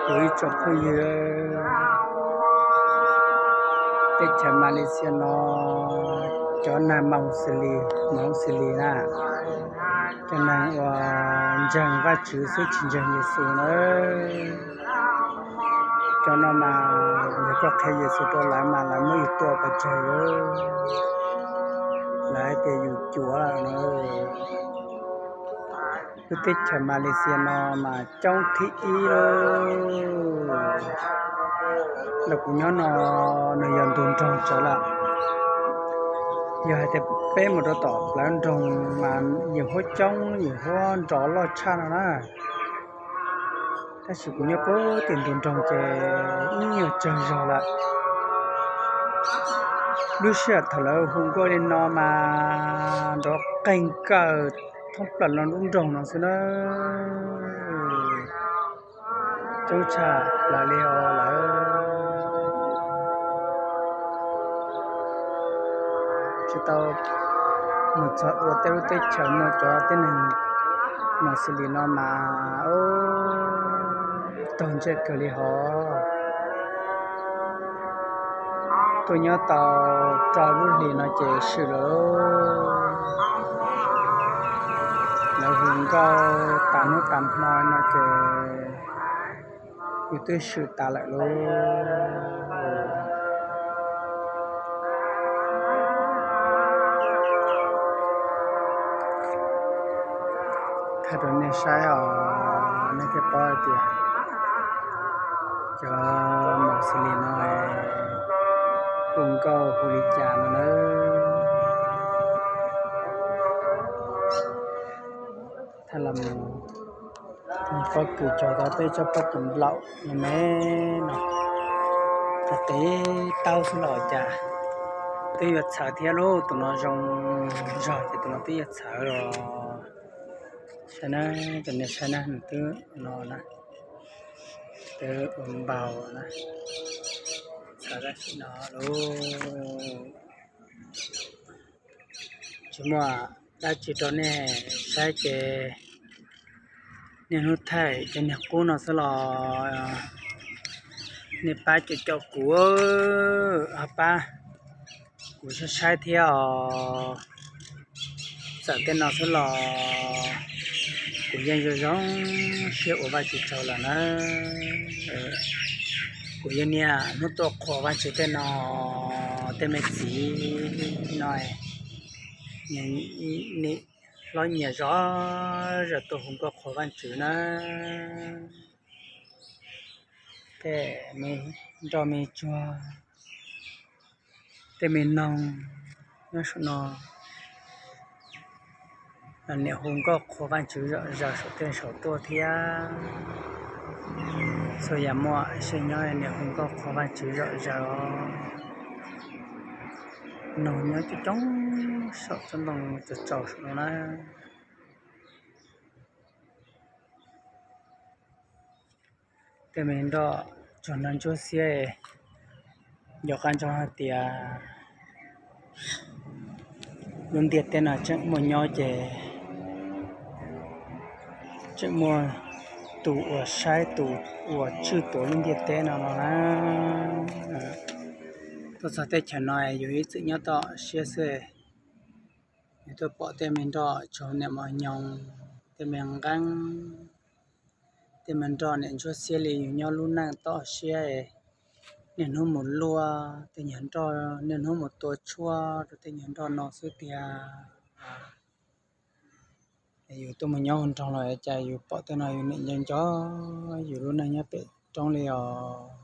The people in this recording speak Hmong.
Kuv ib tsoom phooj ywg, teb chaws Malaysia no cov neeg Moos Xim Lis, Moos Xim Lis na, cov neeg uas ntseeg Vajtswv xwb tsis ntseeg Yexus na. Cov no mas yog koj qhia Yexus rau lawv mas lawv muab yus tua pov tseg lawm, lawv hais tias yus cuav lawm na. Lub teb chaws Malaysia no mas coob thib ib lawm. Ntawm kuv nyob no nws yog ntug nroog tsawv lawm. Yog hais tias peb mus rau tom plawv nroog mas yus huab coob yus huab nrov loj tshaj no na. Tab sis kuv nyob puag tim ntug nroog ces ib nyuag tsawg zog lawm. Lub sij hawm thaum lawv hu nkauj li no mas nrov qeeg kawg thoob plaws lub nroog no xwb na. Coob tshaj plaws li os lawm. Tsis tau mus txog dua tej lub teb chaws muaj cov tib neeg Moos Xim Lis no mas taug ntsej kawg li hos. Tuaj nyob tau rau lub hlis no ces swm lawm. Lawv hu nkauj tas hnub tas hmo no ces yus twb swm tas lawm lauj. Thaij rau nej saib os, nej thiaj paub hais tias cov Moos Xim Lis no hu nkauj hu li cas no na. Thaij los mus, pob kws cog tau peb tsob pob kws nplaum no me no, qev taub xwb los cas twb yuav txhawv thiab lauj. Tus no zoo zog ces tus no twb yuav txhawv los. Saib na, cov niag saib na, nws twb no na, twb ua npaug na, txhawv tab sis no lauj. Tsis muaj dab tsi rau nej saib ces niaj hnub thaij cov niag qub no xwb los nej pab caum caum kuv, ho pab kuv saib saib thiab os. Txawm tej no xwb los kuv yeej zoo zoo siab ua Vajtswv tsaug lawm na. Kuv yog niaj hnub tuaj qhuas Vajtswv tej no, tej me txiv no, nim hlob nyias zov zov tuaj hu nkauj qhuas Vajtswv na. Tej me nroj me tsuag, tej me noog nyob saum no, niam hu nkauj qhuas Vajtswv zom zaws saum tej saum tuaj thiab. Txhua yam muaj siab nyob niam hu nkauj qhuas Vajtswv zom zaws os. Noog nyob coob coob saum tsob ntoo tsaus tsaus saum no na. Tej me nroj tsuag nrog ntsuab xiab, nco qab ntsoov hais tias lub ntiaj teb no tseem muaj nyob ces tseem muaj tus uas saib tus uas tswj tuav lub ntiaj teb no no na. Tuaj txog teb chaws no yus ib txwm nyob toj siab xwb. Yus tuaj pom tej me nroj tsuag niam mos nyoos, tej me nqeeb, tej me nroj niam ntsuab xiab li yus nyob lub neej toj siab, niaj hnub mus luaj tej nyuag nroj, niaj hnub mus tua tshuaj rau tej nyuag nroj no xwb tiag. Yus tuaj mus nyob hauv nroog los cas yus pom tej no yus niam nco nco yus lub neej nyob pem roob li os.